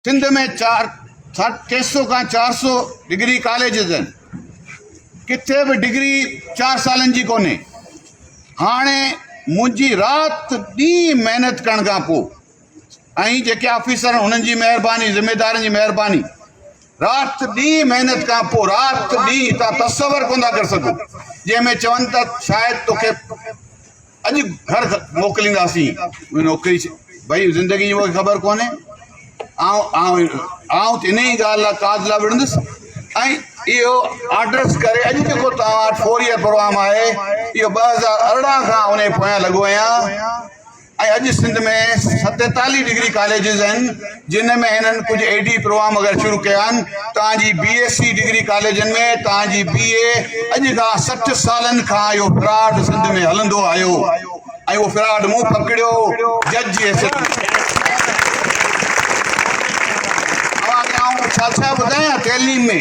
سنڌ ۾ 300 کان 400 degree colleges آهن، ڪٿي به ڊگري 4 سالن جي ڪونهي. هاڻي منهنجي رات ڏينهن محنت ڪرڻ کان پوء ۽ جيڪي آفيسر آهن انهن جي مهرباني، ذميدارن جي مهرباني، رات ڏينهن محنت کان پوء رات ڏينهن تان تصور ڪونه ٿا ڪري سگهو، جنهن ۾ چون ته شايد توکي اڄ گهر موڪلينداسين نوڪري ڀئي زندگي جي مونکي خبر ڪونهي آئون آئون آئون ته انهي ڳالهه لاء ڪاز لاء وڙهندس ۽ اهو آرڊرس ڪري اڄ جيڪو توهان وٽ فور ايئر پروگرام آهي اهو 2018 کان انهي پويان لڳو آهيان ۽ اڄ سنڌ ۾ 47 ڊگري ڪاليجز آهن جن ۾ هنن ڪجهه اي ڊي پروگرام وغيره شروع ڪيا آهن. توهان جي بي ايس سي ڊگري ڪاليجن ۾ توهان جي بي اي اڄ کان 60 سالن کان اهو فراڊ سنڌ ۾ هلندو آيو ۽ اهو فراڊ مون پڪڙيو جج جي حيثيت ۾. اوهان کي آئون ڇا ڇا ٻڌايان تعليم ۾.